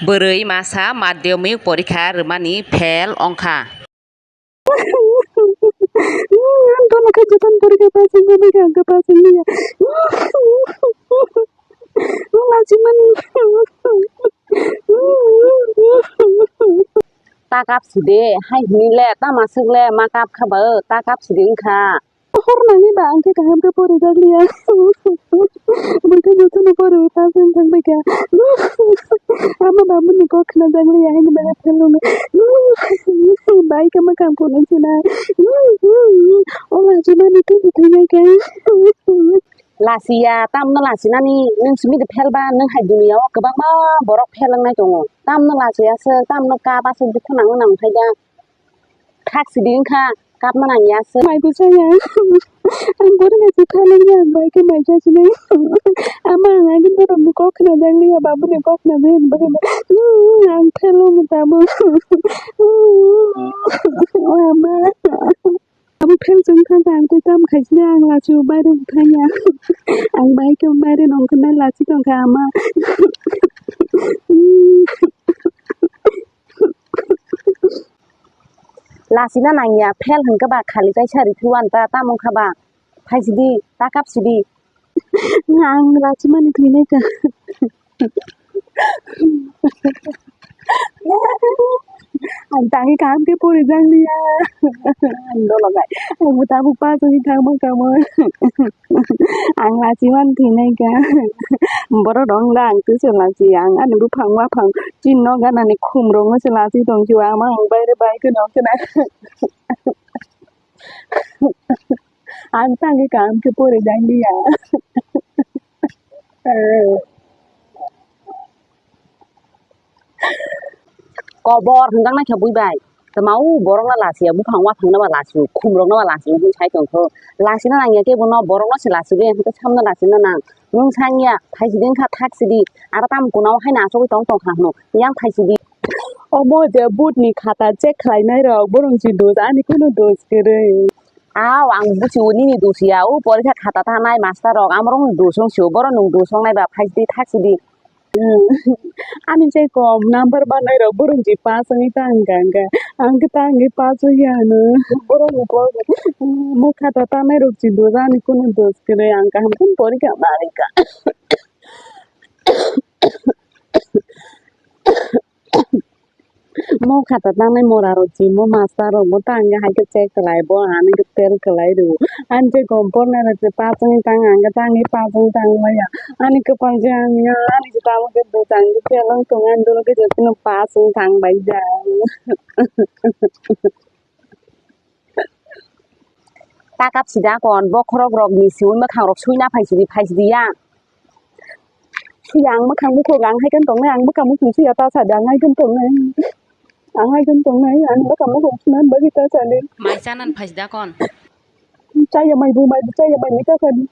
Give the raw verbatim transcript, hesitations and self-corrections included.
Bwrwi masa madhyamik porikha rwmani fail wngkha. Ang dono khe jotono porikha pass wngkha, ang khe pass wngya. Ang lachimani. Ta kap sidi, hai hini le, tama swk le, ma kap kha ba, ta kap sidi wngkha. Hor nangni ba ang khe kaham khe pori jak liya. Bwkha jotono pori pass wng thang bai kha. Ama bamuni kok khna jak liya, haini bagwi fail wngwi. Bai khe ma kang phunuk sina. O lachimani tei bwthai nai kha. Lasiya, tamno lasinani, nwng simi de fail ba, nwng hai duniya o kwbangma borok fail wngnai tongo. Tamno lasiya swk, tamno kap aswk dukhu nangwi nang phai da. Thak sidi wngkha, kapma nangya se. Mai bwsaya. Ang borok hai se phalangya, ang bai khe mai chasinai. Ama ang agini borokni kok khna jak liya, babuni kok khna jak liya, ang phel wngwi tamo. O ama. Abo phel chwng thangkha, ang tei tamo khaisini, ang lachibo bairok thangya. Ang bai khe baire nongkhornai lachi tongkha ama. Lasina nangya, fail hwnkhe ba khali kaisa rikhu wan ta, tamo wngkha ba? Phaisidi, ta kapsidi. Ang lachimani thwinai ka. Ang tangwi kaham khe pori jak liya. Ang dolo bai. Ang bo tabuk pass wngwi thangma kamo. Ang lachimani thwinai ka. Borok rok wngla ang twi se lachi. Ang ani buphang waphang chini nok ganani khum rok no se lachi tong sio. Ama ang baire bai khe nong khna. Ang tangwi kaham khe pori jak liya. Kobor hwnjaknai khe bui bai. Tma o borok no lachia, buphang waphang no ba lachio, khum rok no ba lachio, hwnwi sai tong kho. Lachina nangya khe bono, borok no se lachibe, hwnkhe samno lachina nang. Nwng sangya, phaisidi wngkha thaksidi, aro tamo kuna o haino achugwi tong tong kha hwno, yang phaisidi. Omo je board ni khata check khlainai rok, borok si dos, ani kunu dos kwrwi. Aw, ang buchio nini dos ya, o porikha khata tanai master rok, amorok ni dos wng sio, borok nwng dos wngnai ba, phaisidi thaksidi. Ani chai kom number banai rok borok ji pass wngwi ta hwnkha hwnkha. Ang khe ta hwnkhe pass wngya hwno. Borok ni kok mo khata tanai rok ji dos ani kunu dos kwrwi ang kaham khe porikha ma rikha. Mo khata tanai mora rok ji mo master rok bo ta hwnkhe hai khe check khlai bo ani khe fail khlai rwo. Ani chai kom pornai rok je pass wngwi ta hwnkha hwnkhe ta hwnkhe pass wngwi ta maya. Ani kwpal je hamya, ani kwtal khe bwchang khe pheleng tongo, ani dolo khe jotono pass wng thang bai jak. Ta kap sida kon, bokhorok rok ni simi mwkhang rok suina phai sidi, phai sidi ya. Suya ang mwkhang bukhuk, ang hai khe tongnai, ang bwkha muchung suya ta sadi, ang hai khe tongnai. Ang hai khe tongnai, ang bwkha muchung suna bagwi ta sadi. Mai chanan phai sida kon. Chaya mai bo, mai bo, chaya mai bo ta sadi.